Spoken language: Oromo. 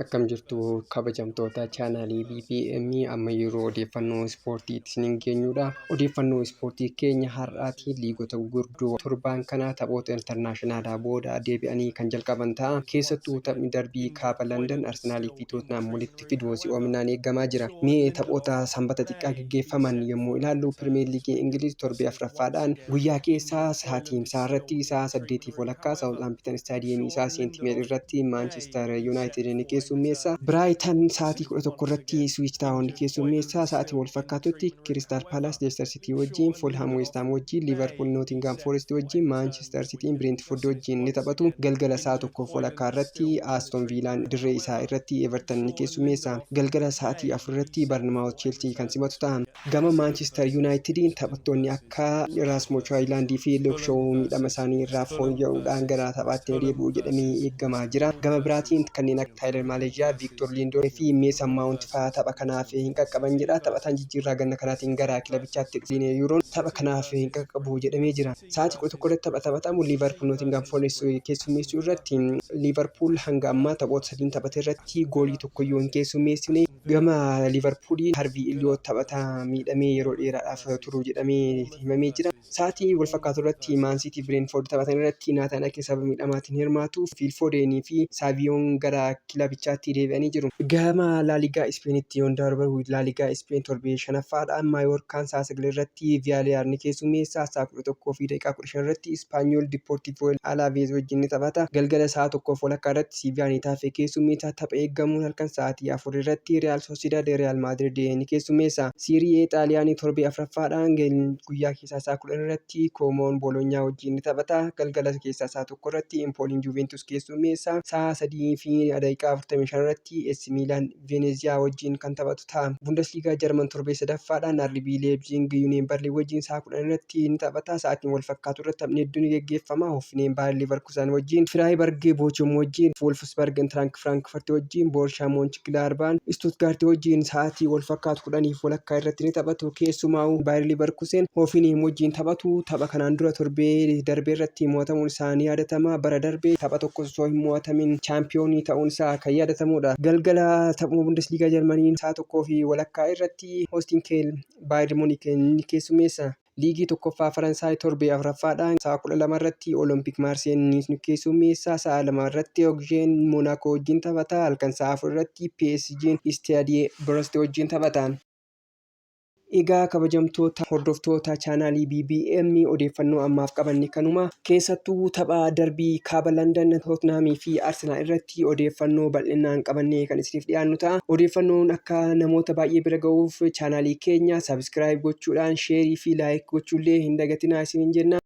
Akkam jirtu kabajamtoota chaanaalii BBM? Amma yeroo odeeffannoo ispoortii isiniin geenyudha. Odeeffannoo ispoortii keenya har'aatiin liigota gurguddoo torbaan kana taphoota intarnaashinaalaa booda deebi'anii kan jalqaban ta'a. Keessattuu taphni darbii kaaba Landan Arsenaalii fi Tootenaam walitti fidu si'oominaan eegamaa jira. Mee taphoota Sanbata xiqqaa gaggeeffaman yommuu ilaallu, Pirimeer Liigii Ingiliz torbee afuraffaadhaan guyyaa keessaa sa'aatii irratti sa'a 8:30 Saawuzaamptan istaadiyeemii isaa Seentimeer irratti Maanchister Yuunaayitid ni keessummeessa. Biraayitan sa'aatii 11 irratti Iswiich Taawon ni keessummeessa. Sa'aatii wal fakkaatutti Kiristaal Paalaas Leestar Sitii wajjin, Fulham Weestaam wajjin, Liivarpuul Nootingaam Foorest wajjin, Maanchister Sitiin Bireentifoord wajjin ni taphatu. Galgala sa'a 1:30 irratti Aston Viilaan dirree isaa irratti Everton ni keessummeessa. Galgala sa'aatii 4 irratti Barnmaawot Cheelsii kan simatu ta'a. Gama Maanchister Yuunaayitidiin taphattoonni akka Raasmoos Hooyilaandii fi Luuk Shoow miidhama isaanii irraa fooyya'uudhaan gara taphaatti ni deebi'u jedhamee eegamaa jira. Gama biraatiin kanneen akka Taayiler Maaleezhiyaa, Viiktoor Liindoor fi Meesan Maawunt fa'aa tapha kanaaf hin qaqqaban jedha. Taphataan jijjiirraa ganna kanaatiin gara kilabichaatti dhufe Yuuroon tapha kanaaf hin qaqqabu jedhamee jira. Sa'aatii 11 irratti tapha taphatamu Liivarpuul Nootingaam Foorest keessummeessuu irratti, Liivarpuul hanga ammaa taphoota sadiin taphate irratti goolii tokkoyyuu hin keessummeessine. Gama Liivarpuuliin Harvii Iliyoot taphataa miidhamee yeroo dheeraadhaaf turu jedhamee himamee jira. Sa'aatii wal fakkaatu irratti Maan Siitii Bireenfoord taphatan irratti Naataan Ake sababa miidhamaatiin hirmaatu. Fiil Foodeenii fi Saaviyoon gara kilabichaatti deebi'anii jiru. Gama Laaligaa Ispeenitti yoon darbu, Laaligaa Ispeen torbee shanaffaadhaan Maayoorkaan sa'a 9 irratti Viyaaliyaar ni keessummeessa. Sa'a 11:15 irratti Ispaanyool Dippoortiivoo Alaaveez wajjin ni taphata. Galgala sa'a 1:30 irratti Siiviyaan Itaafee keessummeessa. Tapha eegamuun halkan sa'aatii 4 irratti Riyaal Soosidaad Riyaal Maadriid ni keessummeessa. Siirii A Xaaliyaanii torbee afraffaadhaan guyyaa keessaa sa'a 10 irratti Koomoon Boolonyaa wajjin ni taphata. Galgala keessaa sa'a 1 irratti Empooliin Juuveentus keessummeessa. Sa'a 3:45 irratti AC Miilaan Veneziyaa wajjin kan taphatu ta'a. Bundesliigaa Jarman torbee sadaffaadhaan RB Leipzig Union Berlin wajjin sa'a 10 irratti ni taphata. Sa'aatiin wal fakkaatu irratti taphni hedduun ni geggeeffama. Hoffenheim Bayer Leverkusen wajjin, Freiburg Bochum wajjin, Wolfsburg Eintracht Frankfurt wajjin, Borussia Mönchengladbach Stuttgart wajjin sa'aatii wal fakkaatu 10:30 irratti ni taphatu. Keessumaa Bayer Leverkusen Hoffenheim wajjin taphatu. Tapha kanaan dura torbee darbe irratti mo'atamuun isaa ni yaadatama. Bara darbe tapha tokko osoo hin mo'atamin chaampiyoonii ta'uun isaa kan yaadatamudha. Galgala taphuma Bundesliigaa Jarmanii sa'a 1:30 irratti Hoostiin Keel Baayern Muunik ni keessummeessa. Liigii tokkoffaa Faransaay torbee afuraffaadhaan sa'a 12 irratti Olompik Maarseen ni keessummeessa. Sa'a 2 irratti Ogzheen Monaakoo wajjin taphata. Halkan sa'a 4 irratti PSG'n Istaadiyee Brest wajjin taphata. Egaa kabajamtoota hordoftoota chaanaalii BBM, odeeffannoo ammaaf qabanne kanuma. Keessattuu tapha darbii kaaba Landan Tottenhamii fi Arsenaal irratti odeeffannoo bal'inaan qabannee kan isiniif dhiyaannu ta'a. Odeeffannoon akka namoota baay'ee bira ga'uuf chaanaalii keenya subscribe gochuudhaan, sheerii fi like gochuullee hin dagatinaa isiniin jenna.